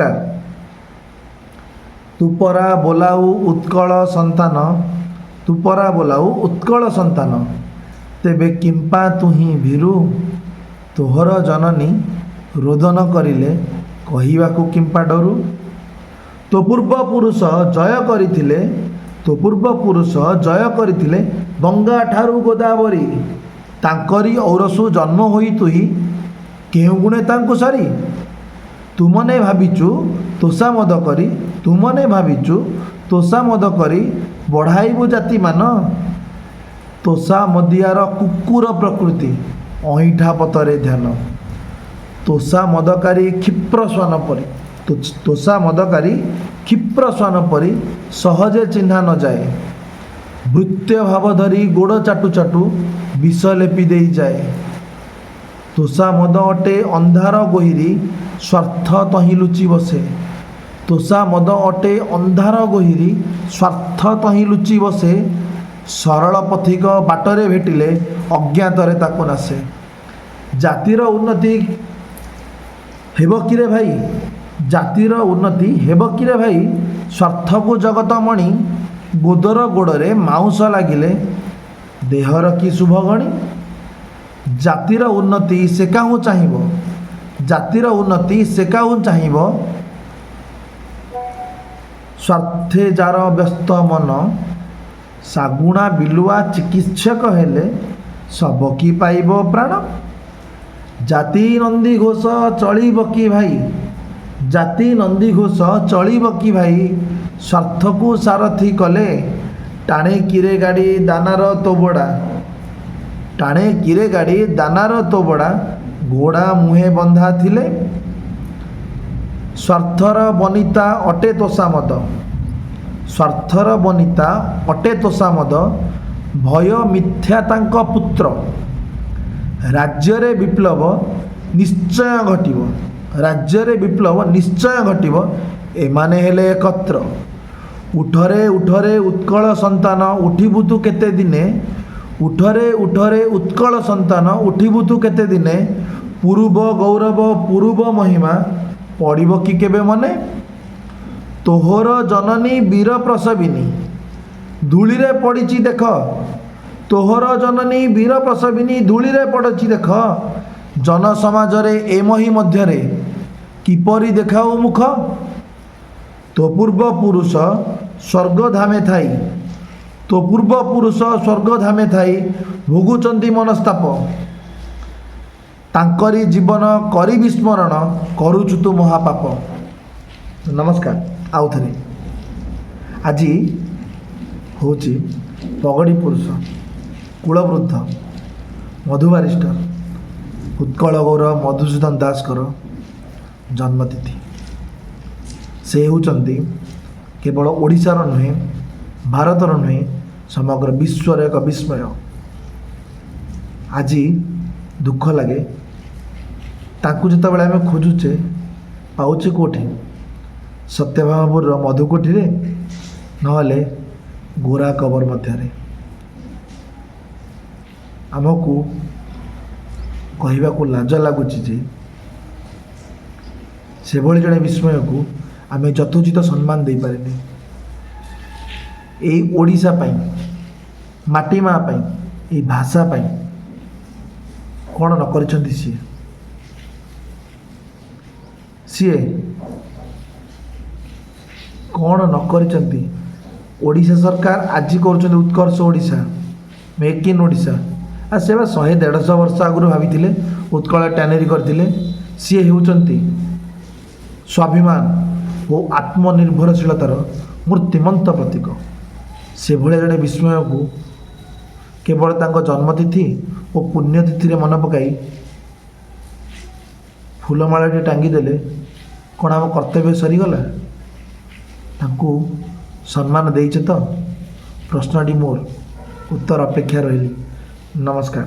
ନମସ୍କାର। ତୁ ପରା ବୋଲାଉ ଉତ୍କଳ ସନ୍ତାନ, ତୁ ପରା ବୋଲାଉ ଉତ୍କଳ ସନ୍ତାନ, ତେବେ କିମ୍ପା ତୁହି ଭୀରୁ? ତୋହର ଜନନୀ ରୋଦନ କରିଲେ କହିବାକୁ କିମ୍ପା ଡରୁ? ତୋ ପୂର୍ବ ପୁରୁଷ ଜୟ କରିଥିଲେ, ତୋ ପୂର୍ବ ପୁରୁଷ ଜୟ କରିଥିଲେ ଗଙ୍ଗା ଠାରୁ ଗୋଦାବରୀ। ତାଙ୍କରି ଔରସୁ ଜନ୍ମ ହୋଇ ତୁହି କେଉଁ ଗୁଣେ ତାଙ୍କୁ ସରି? ତୁମନେ ଭାବିଛୁ ତୋଷାମଦ କରି, ତୁମନେ ଭାବିଛୁ ତୋଷାମଦ କରି ବଢ଼ାଇବୁ ଜାତିମାନ। ତୋଷାମଦିଆର କୁକୁର ପ୍ରକୃତି, ଅଇଁଠା ପତରେ ଧ୍ୟାନ। ତୋଷାମଦକାରୀ କ୍ଷିପ୍ର ଶ୍ୱାନ ପରି, ତୋଷାମଦକାରୀ କ୍ଷିପ୍ର ଶ୍ୱାନ ପରି ସହଜେ ଚିହ୍ନା ନ ଯାଏ। ଭୃତ୍ୟ ଭାବ ଧରି ଗୋଡ଼ ଚାଟୁ ଚାଟୁ ବିଷ ଲେପି ଦେଇଯାଏ। ତୋଷାମଦ ଅଟେ ଅନ୍ଧାର ଗୋହିରୀ, ସ୍ୱାର୍ଥ ତହିଁ ଲୁଚି ବସେ। ତୋଷାମଦ ଅଟେ ଅନ୍ଧାର ଗୋହିରୀ, ସ୍ୱାର୍ଥ ତହିଁ ଲୁଚି ବସେ। ସରଳ ପଥିକ ବାଟରେ ଭେଟିଲେ ଅଜ୍ଞାତରେ ତାକୁ ନାଶେ। ଜାତିର ଉନ୍ନତି ହେବ କିରେ ଭାଇ, ଜାତିର ଉନ୍ନତି ହେବ କିରେ ଭାଇ, ସ୍ୱାର୍ଥକୁ ଜଗତ ମଣି? ଗୋଦର ଗୋଡ଼ରେ ମାଉଁସ ଲାଗିଲେ ଦେହର କି ଶୁଭ ଗଣି? ଜାତିର ଉନ୍ନତି ସେ କାହୁଁ ଚାହିଁବ, ଜାତିର ଉନ୍ନତି ସେ କାହୁଁ ଚାହିଁବ, ସ୍ୱାର୍ଥେ ଯାର ବ୍ୟସ୍ତ ମନ। ଶାଗୁଣା ବିଲୁଆ ଚିକିତ୍ସକ ହେଲେ ଶବ କି ପାଇବ ପ୍ରାଣ? ଜାତି ନନ୍ଦିଘୋଷ ଚଳିବ କି ଭାଇ, ଜାତି ନନ୍ଦିଘୋଷ ଚଳିବ କି ଭାଇ, ସ୍ୱାର୍ଥକୁ ସାରଥି କଲେ? ଟାଣେ କିରେ ଗାଡ଼ି ଦାନାର ତୋବଡ଼ା, ଟାଣେ କିରେ ଗାଡ଼ି ଦାନାର ତୋବଡ଼ା, ଘୋଡ଼ା ମୁହେଁ ବନ୍ଧା ଥିଲେ। ସ୍ୱାର୍ଥର ବନିତା ଅଟେ ତୋଷାମଦ, ସ୍ୱାର୍ଥର ବନିତା ଅଟେ ତୋଷାମଦ, ଭୟ ମିଥ୍ୟା ତାଙ୍କ ପୁତ୍ର। ରାଜ୍ୟରେ ବିପ୍ଳବ ନିଶ୍ଚୟ ଘଟିବ, ରାଜ୍ୟରେ ବିପ୍ଳବ ନିଶ୍ଚୟ ଘଟିବ, ଏମାନେ ହେଲେ ଏକତ୍ର। ଉଠରେ ଉଠରେ ଉତ୍କଳ ସନ୍ତାନ, ଉଠିବୁ ତୁ କେତେ ଦିନେ? ଉଠରେ ଉଠରେ ଉତ୍କଳ ସନ୍ତାନ, ଉଠିବୁ ତୁ କେତେ ଦିନେ? ପୂର୍ବ ଗୌରବ ପୂର୍ବ ମହିମା ପଡ଼ିବ କି କେବେ ମନେ? ତୋହର ଜନନୀ ବୀର ପ୍ରସବିନୀ ଧୂଳିରେ ପଡ଼ିଛି ଦେଖ, ତୋହର ଜନନୀ ବୀର ପ୍ରସବିନୀ ଧୂଳିରେ ପଡ଼ିଛି ଦେଖ। ଜନସମାଜରେ ଏ ମହି ମଧ୍ୟରେ କିପରି ଦେଖାଉ ମୁଖ? ତୋ ପୂର୍ବ ପୁରୁଷ ସ୍ୱର୍ଗଧାମେ ଥାଇ, ତୋ ପୂର୍ବ ପୁରୁଷ ସ୍ୱର୍ଗଧାମେ ଥାଇ ଭୋଗୁଛନ୍ତି ମନସ୍ତାପ। ତାଙ୍କରି ଜୀବନ କରି ବିସ୍ମରଣ କରୁଛୁ ତୁ ମହାପାପ। ନମସ୍କାର। ଆଉଥରେ, ଆଜି ହେଉଛି ପଗଡ଼ି ପୁରୁଷ, କୁଳବୃଦ୍ଧ, ମଧୁ ବାରିଷ୍ଟର, ଉତ୍କଳ ଗୌରବ ମଧୁସୂଦନ ଦାସଙ୍କର ଜନ୍ମତିଥି। ସେ ହେଉଛନ୍ତି କେବଳ ଓଡ଼ିଶାର ନୁହେଁ, ଭାରତର ନୁହେଁ, ସମଗ୍ର ବିଶ୍ୱର ଏକ ବିସ୍ମୟ। ଆଜି ଦୁଃଖ ଲାଗେ, ତାଙ୍କୁ ଯେତେବେଳେ ଆମେ ଖୋଜୁଛେ, ପାଉଛେ କେଉଁଠି? ସତ୍ୟଭାମାପୁରର ମଧୁକୁଠିରେ, ନହେଲେ ଗୋରା କବର ମଧ୍ୟରେ। ଆମକୁ କହିବାକୁ ଲାଜ ଲାଗୁଛି ଯେ ସେଭଳି ଜଣେ ବିସ୍ମୟକୁ ଆମେ ଯଥୋଚିତ ସମ୍ମାନ ଦେଇପାରିନି। ଏଇ ଓଡ଼ିଶା ପାଇଁ, ମାଟି ମା ପାଇଁ, ଏଇ ଭାଷା ପାଇଁ କ'ଣ ନ କରିଛନ୍ତି ସିଏ? ସିଏ କ'ଣ ନ କରିଛନ୍ତି? ଓଡ଼ିଶା ସରକାର ଆଜି କରୁଛନ୍ତି ଉତ୍କର୍ଷ ଓଡ଼ିଶା, ମେକ୍ ଇନ୍ ଓଡ଼ିଶା। ଆଉ ସେ ବା 100 150 ବର୍ଷ ଆଗରୁ ଭାବିଥିଲେ, ଉତ୍କଳ ଟ୍ୟାନେରୀ କରିଥିଲେ। ସିଏ ହେଉଛନ୍ତି ସ୍ୱାଭିମାନ ଓ ଆତ୍ମନିର୍ଭରଶୀଳତାର ମୂର୍ତ୍ତିମନ୍ତ ପ୍ରତୀକ। ସେଭଳିଆ ଜଣେ ବିସ୍ମୟକୁ କେବଳ ତାଙ୍କ ଜନ୍ମତିଥି ଓ ପୁଣ୍ୟତିଥିରେ ମନେ ପକାଇ ଫୁଲମାଳଟି ଟାଙ୍ଗିଦେଲେ କ'ଣ ଆମ କର୍ତ୍ତବ୍ୟ ସରିଗଲା? ତାଙ୍କୁ ସମ୍ମାନ ଦେଇଛେ ତ? ପ୍ରଶ୍ନଟି ମୋର, ଉତ୍ତର ଅପେକ୍ଷା ରହିଲି। ନମସ୍କାର।